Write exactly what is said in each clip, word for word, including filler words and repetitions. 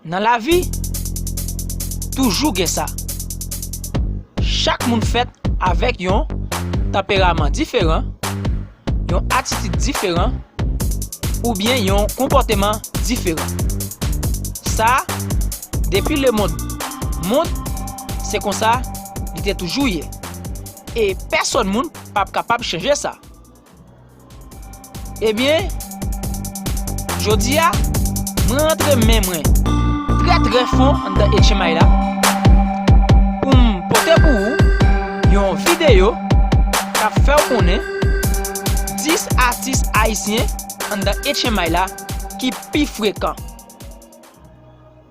Nan lavi, toujou gen sa. Chak moun fèt avèk yon tanperaman diferan, yon atitid diferan, oubyen yon konpòteman diferan. Sa, depi lemonn monn, se konsa li te toujou ye. E pèsonn moun p ap kapab chanje sa. Ebyen, jodi a, mwen rantre men mwen trè trè fon anndan H M I la pou m pote pou ou yon videyo k ap fè w konnen dis atis ayisyen anndan H M I la ki pi frekan.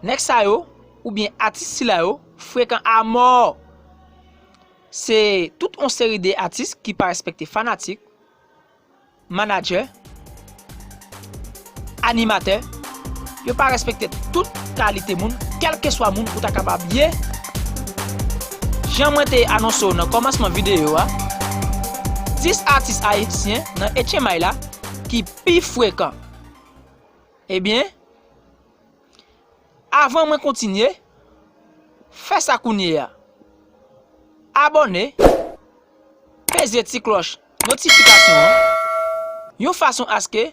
Nèg sa yo, oubyen atis sila yo, frekan amò. Se tout yon seri de atis ki pa respekte fanatik, manadjè, animatè, yo pa respekte tout kalite moun, kèlkeswa moun ou ta kapab ye. Jan mwen te anonse w nan kòmansman videyo a, dis atis ayisyen nan H M I la ki pi frekan. Ebyen, avan mwen kontinye, fè sa kounye a. Abòne, peze ti klòch notifikasyon an, yon fason aske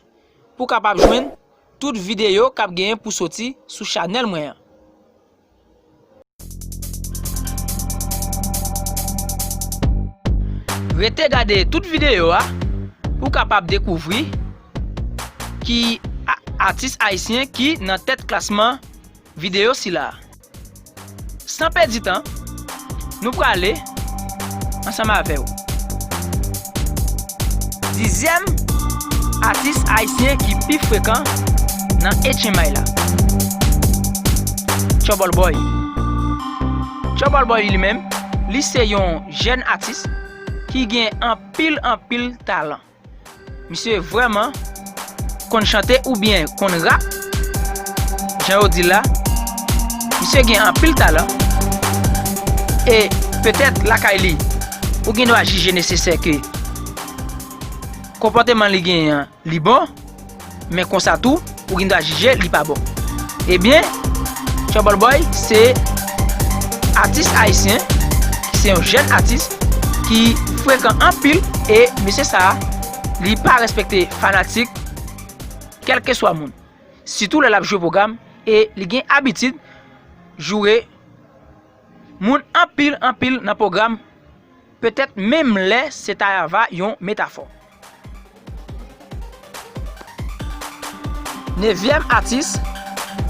pou w kapab jwenn tout videyo k ap genyen pou soti sou chanèl mwen an. Rete gade tout videyo a pou w kapab dekouvri ki a-, atis ayisyen ki nan tèt klasman videyo sila. San pèdi tan, nou prale ansanm avè w. Dizyèm atis ayisyen ki pi frekan nan H M I la, Trouble Boy. Trouble Boy li menm, li se yon jèn atis ki gen anpil, anpil talan. Misye vrèman konn chante oubyen konn rap, jan yo di l la. Misye gen anpil talan. E petèt lakay li, ou gen dwa jije nesesè ke konpòteman li genyen an, li bon, men konsa tou, ou gen dwa jije li pa bon. Ebyen, Trouble Boy se atis ayisyen, ki se yon jèn atis ki frekan anpil, e mesye sa a, li pa respekte fanatik, kèlkeswa moun. Sitou lè l ap jwe pwogram, e li gen abitid joure moun anpil, anpil nan pwogram, petèt menm lè se ta va yon metafò. Nevyèm atis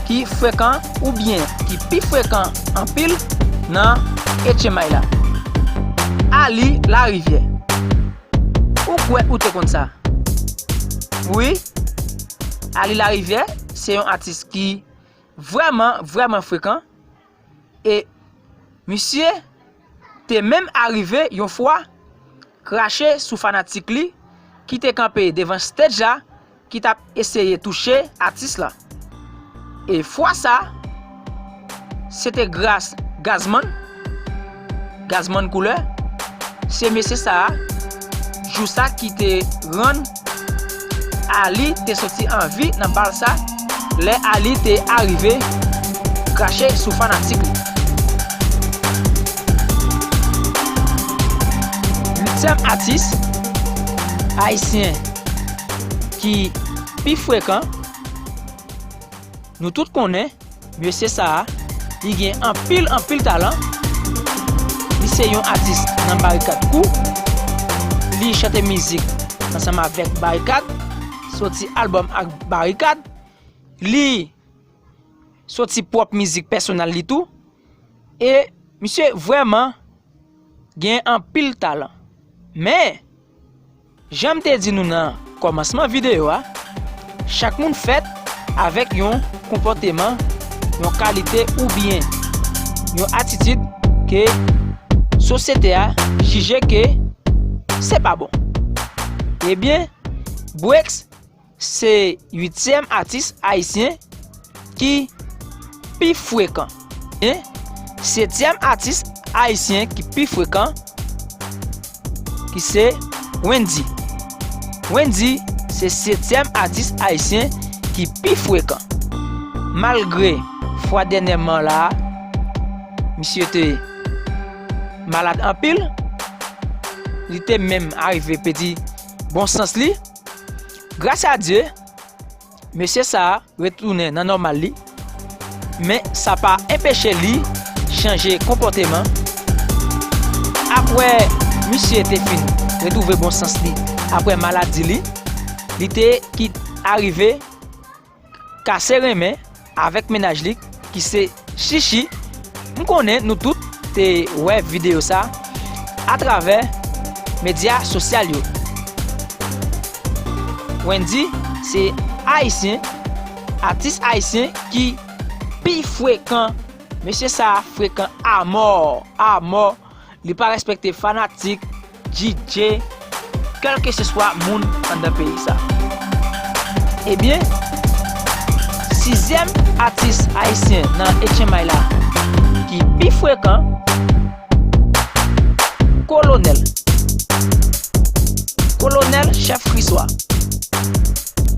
ki frekan oubyen ki pi frekan anpil nan H M I la, Ali Larivière. Ou kwè ou te konn sa? Wi, Ali Larivière se yon atis ki vrèman, vrèman frekan. E misye te menm arive yon fwa krache sou fanatik li ki te kanpe devan stage la, ki t ap eseye touche atis la. E fwa sa, se te gras Gazman, Gazman Koulè, se mesye sa a, jou sa ki te rann Ali te soti an vi nan bal sa, lè Ali te arive krache sou fanatik li. Uityèm atis ayisyen ki pi frekan, nou tout konnen, mesye sa a, li gen anpil, anpil talan. Li se yon atis nan Barikad Crew. Li chante mizik ansanm avèk Barikad, soti albòm ak Barikad. Li soti pwòp mizik pèsonèl li tou. E misye vrèman gen anpil talan. Men, jan m te di nou nan kòmansman videyo a, chak moun fèt avèk yon konpòteman, yon kalite oubyen yon atitid ke sosyete a jije ke se pa bon. Ebyen, Breaks se uityèm atis ayisyen ki pi frekan. E setyèm atis ayisyen ki pi frekan, ki se Wendyy. Wendyy se setyèm atis ayisyen ki pi frekan. Malgre fwa dènyèman la a, misye te malad anpil. Li te menm arive pèdi bon sans li. Gras a Dye, mesye sa a retounen nan nòmal li, men sa pa enpeche li chanje konpòteman. Apre misye te fin retwouve bon sans li, apre maladi li, li te ki arive kase renmen avèk mennaj li ki se Chichi. M konnen nou tout te wè videyo sa atravè medya sosyal yo. Wendyy se ayisyen, atis ayisyen ki pi frekan. Mesye sa a frekan amò, amò. Li pa respekte fanatik, D J, kèlkeseswa moun anndan peyi sa. Ebyen, sizyèm atis ayisyen nan H M I la ki pi frekan, Kolonèl. Kolonèl Chèf Kriswa.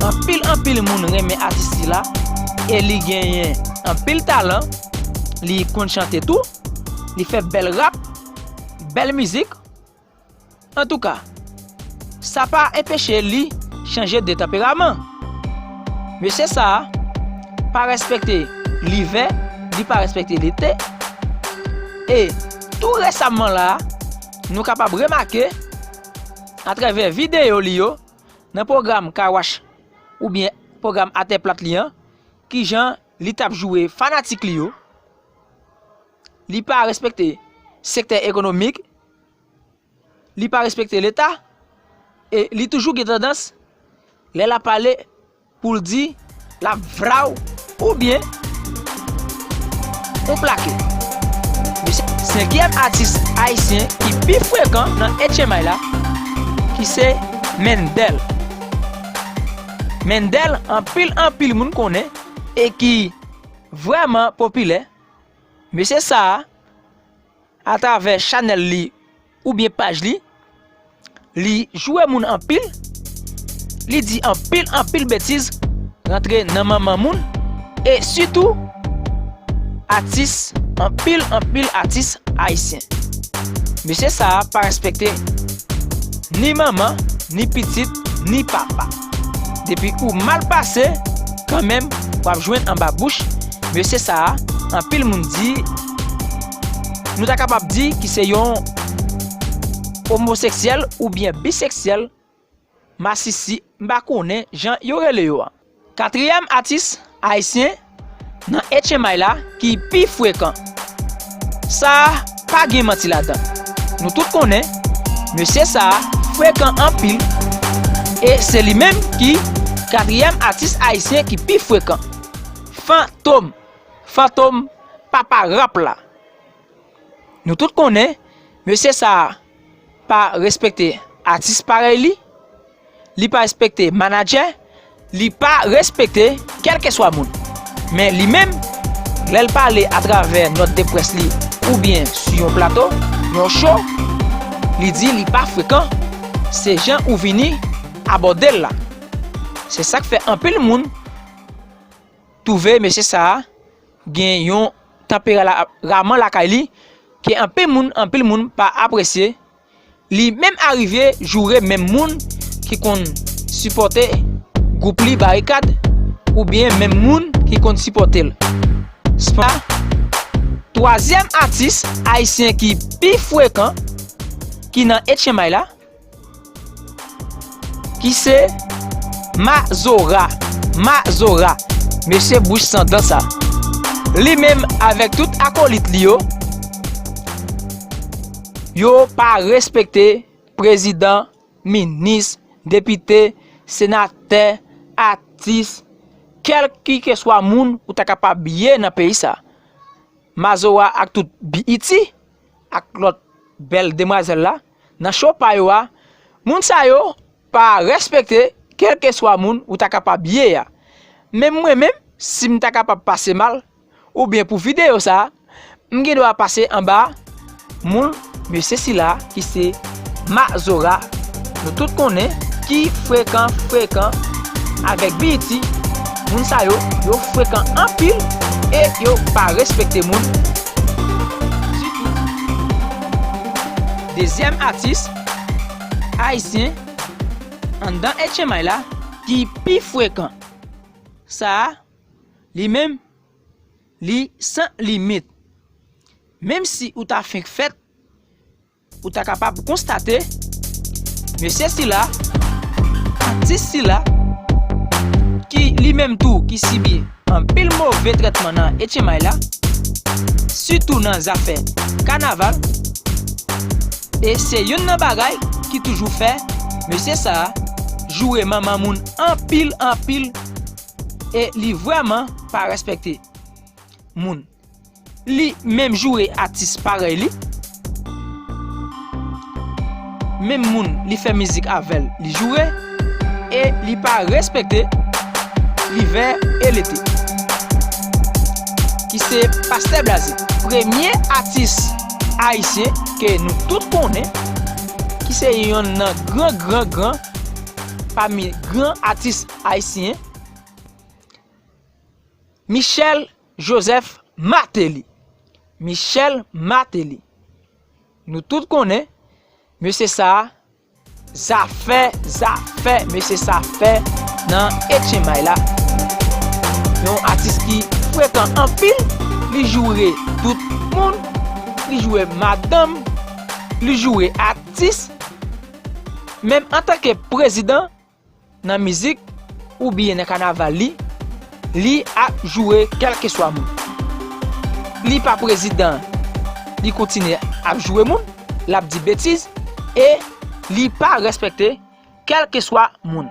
Anpil, anpil moun renmen atis sila e li genyen anpil talan. Li konn chante tou. Li fè bèl rap, bèl mizik. Antouka, sa pa enpeche li chanje de tanperaman. Mesye sa a pa respekte livè, li pa respekte lete. E tou resaman la a, nou kapab remake atravè videyo li yo nan pwogram Car Wash oubyen pwogram Atè Plat li an, kijan li t ap joure fanatik li yo. Li pa respekte sektè ekonomik, li pa respekte Leta, e li toujou gen tandans, lè l ap pale, pou l di l ap vraw oubyen ou plake. Li se senkyèm atis ayisyen ki pi frekan nan H M I la, ki se Mendel. Mendel, anpil, anpil moun konnen e ki vrèman popilè. Mesye sa a, atravè chanèl li oubyen paj li, li joure moun anpil, li di anpil, anpil betiz rantre nan manman moun, e sitou atis, anpil, anpil atis ayisyen. Mesye sa a pa respekte ni manman, ni pitit, ni papa. Depi ou mal pase, kanmenm, w ap jwenn anba bouch mesye sa a, anpil moun di, nou ta kapab di ki se yon omoseksyèl oubyen biseksyèl, masisi, m pa konnen jan yo rele yo a. Katriyèm atis ayisyen nan H M I la ki pi frekan. Sa a pa gen manti ladan. Nou tout konnen, mesye sa a frekan anpil, e se li menm ki katriyèm atis ayisyen ki pi frekan. Fantom, Fantom, papa rap la. Nou tout konnen, mesye sa a pa respekte atis parèy li, li pa respekte manadjè, li pa respekte kèlkeswa moun. Men li menm, lè l pale atravè nòt de près li oubyen sou yon plato, yon cho, li di li pa frekan, se jan ou vini abòde l la. Se sa k fè anpil moun twouve mesye sa a gen yon tanperalaman lakay li ke anpil moun, anpil moun pa apresye. Li menm arive joure menm moun ki konn sipòte gwoup li Barikad, oubyen menm moun ki konn sipòte l. Spa, twazyèm atis ayisyen ki pi frekan ki nan H M I la, ki se Mazora. Mazora, mesye bouch san dan sa. Li menm avèk tout akolit li yo, yo pa respekte prezidan, minis, depite, senatè, atis, kèlkeswa moun ou ta kapab ye nan peyi sa. Mazora ak tout B E T, ak lòt bèl demwazèl la, nan cho pa yo a, moun sa yo pa respekte kèlkeswa moun ou ta kapab ye a. Men mwen menm, si m ta kapab pase mal, oubyen pou videyo sa a, m gen dwa pase anba moul mesye sila ki se Mazora. Nou tout konnen ki frekan, frekan avèk B E T. Moun sa yo, yo frekan anpil. e yo pa respekte moun ditou. Dezyèm atis ayisyen anndan H M I la ki pi frekan. Sa a, li menm, li san limit. Menm si ou ta fenk fèt, ou ta kapab konstate mesye sila, atis sila, ki li menm tou ki sibi anpil move trètman nan H M I la, sitou nan zafè kanaval. E se youn nan bagay ki toujou fè mesye sa a joure manman moun anpil, anpil, e li vrèman pa respekte moun. Li menm joure atis parèy li. Menm moun li fè mizik avè l, li joure, e li pa respekte livè e lete. Ki se Pastè Blaze, premye atis ayisyen ke nou tout konnen, ki se yonn nan gran, gran, gran pami gran atis ayisyen, Michel Joseph Martelly. Michel Martelly. Nou tout konnen mesye sa a, zafè, zafè mesye sa a fè nan H M I la. Yon atis ki frekan anpil, li joure tout moun, li joure madanm, li joure atis. Menm antanke prezidan, nan mizik oubyen nan kanaval li, li ap joure kèlkeswa moun. Li pa prezidan, li kontinye ap joure moun, l ap di betiz, e li pa respekte kèlkeswa moun.